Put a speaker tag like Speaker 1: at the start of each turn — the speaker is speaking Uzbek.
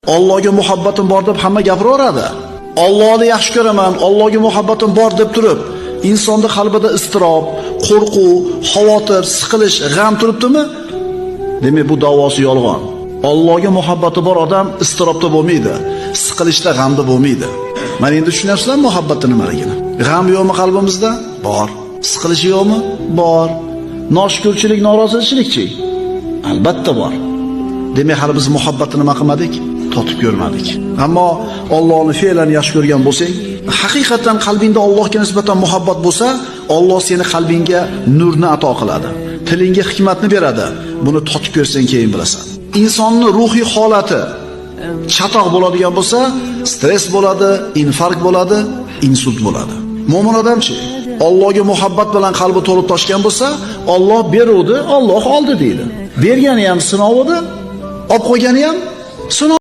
Speaker 1: Allohga muhabbatim bor deb hamma gapiraveradi. Allohni yaxshi ko'raman, Allohga muhabbatim bor deb turib, insonning qalbida iztirob, qo'rquv, xavotir, siqilish, g'am turibdimi? Demak, bu da'vosi yolg'on. Allohga muhabbati bor odam iztirobda bo'lmaydi, siqilishda, g'amda bo'lmaydi. Mana endi tushunyapsizlarmi muhabbatning nimaligini? G'am yo'qmi qalbimizda? Bor. Siqilish yo'qmi? Bor. Noshukurchilik, norozichilikchi? Albatta bor. Demak, hali biz muhabbatni nima qilmadik? Totib ko'rmadik. Ammo Allohni fe'lan yaxshi ko'rgan bo'lsang, haqiqatan qalbingda Allohga nisbatan muhabbat bo'lsa, Alloh seni qalbingga nurni ato qiladi. Tilingga hikmatni beradi. Buni totib ko'rsang keyin bilasan. Insonning ruhiy holati chatoq bo'ladigan bo'lsa, stress bo'ladi, infarkt bo'ladi, insult bo'ladi. Mo'min odamchi, Allohga muhabbat bilan qalbi to'lib toshgan bo'lsa, Alloh beruvdi, Alloh oldi deydi. Bergani ham sinov edi, olib qo'ygani ham sinov.